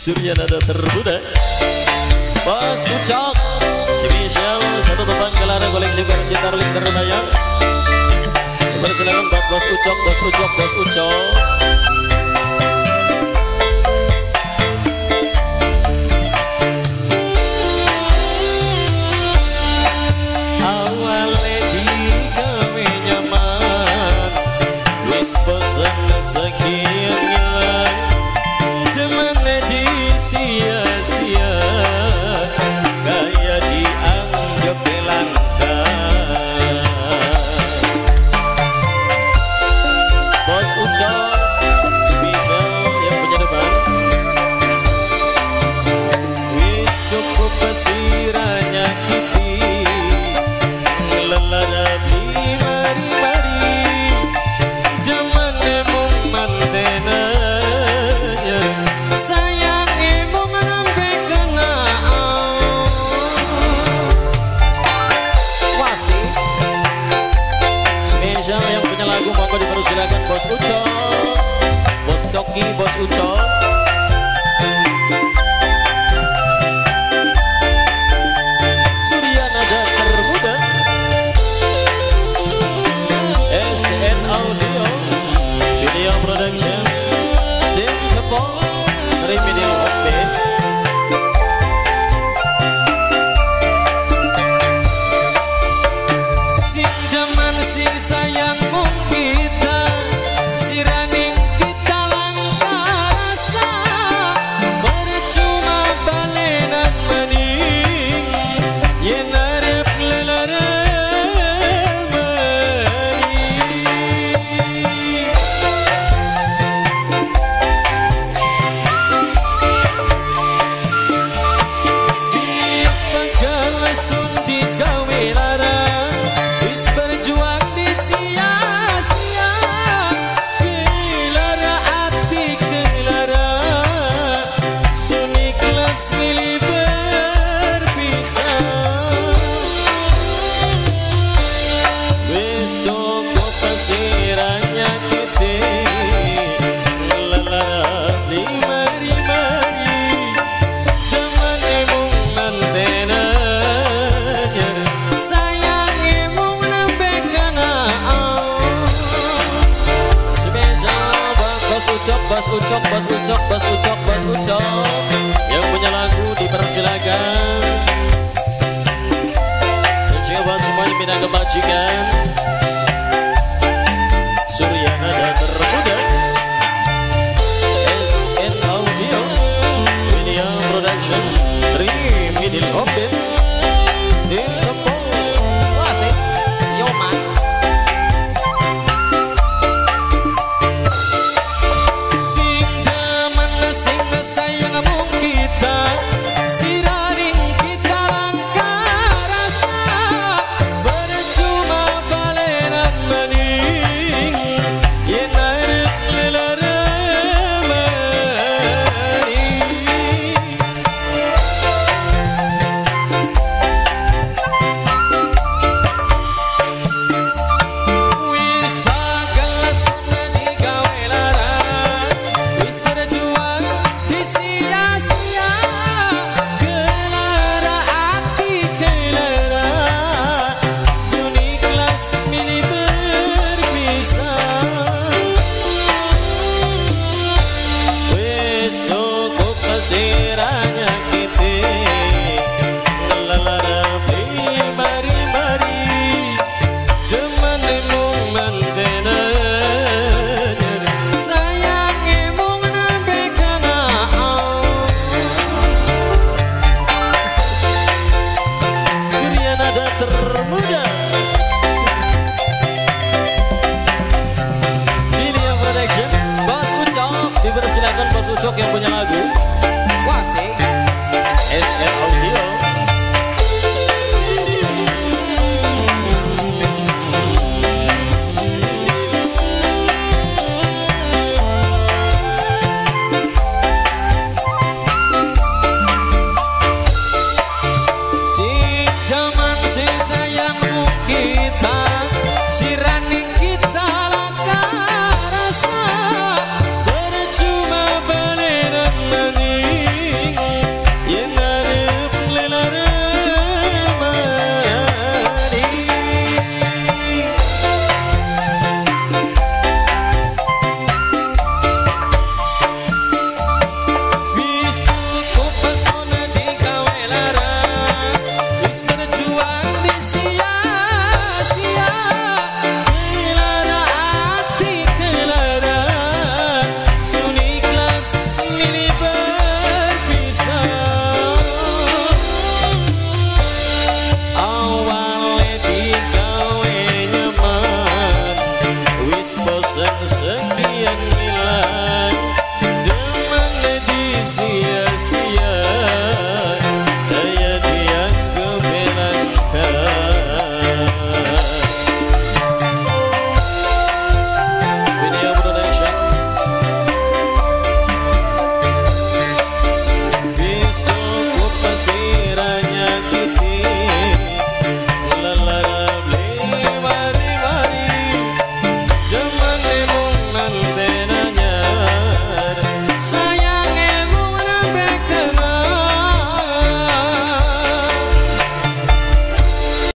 Surya Nada Termuda, Bos Ucok, spesial satu tebang kelara koleksi versi Tarling Terbayang. Persilakan buat Bos Ucok, Bos Ucok, Bos Ucok. Awale digawe nyaman, wis bosen sekian ngilang, demene di sia-sia, kaya dianggap langka. Bos Ucok spesial yang punya depan, wis cukup pesiranya kiti, lelara beli mari-mari, demene mung mantenanya, sayange mung ngambe kenaan. Wasi spesial yang punya lagu monggo dipersilakan Bos Ucok, Bos Coki, Bos Ucok. Surya Nada Termuda, SN Audio Video Production, Tim Kepol, Remedial Hope. Sing demen sing sayang mung kita, siraning kita langka rasa, percuma balenan maning, yen arep lelara maning. Wis bakal sun digawe larang, wis berjuang di sia-sia, kelara ati kelara, sun ikhlas milih berpisah. Wis cukup pesiranya kiti, lelara beli mari-mari, demene mung mantenanya, sayange mung nembe kenaan. Spesial buat Bos Ucok, Bos Ucok, Bos Ucok, Bos Ucok, Bos Ucok. Yang punya lagu dipersilakan. Dan juga buat semuanya bina kebajikan. Surya Nada Termuda, SN Audio Video Production, Remedial Hope, Tim Kepol, Wasi, Yoman. Sing demen sing sayang mung kita, siraning kita langka rasa, percuma balenan maning, yen arep lelara maning. Wis bakal sun digawe larang, wis berjuang di sia-sia, kelara ati kelara, sun ikhlas milih berpisah. Wis cukup pesiranya kiti, lelara beli mari-mari, demene mung mantenanya, sayange mung nembe kenaan. Surya Nada Termuda, Video Production, Bos Ucok, dipersilakan Bos Ucok yang punya lagu. Wasi.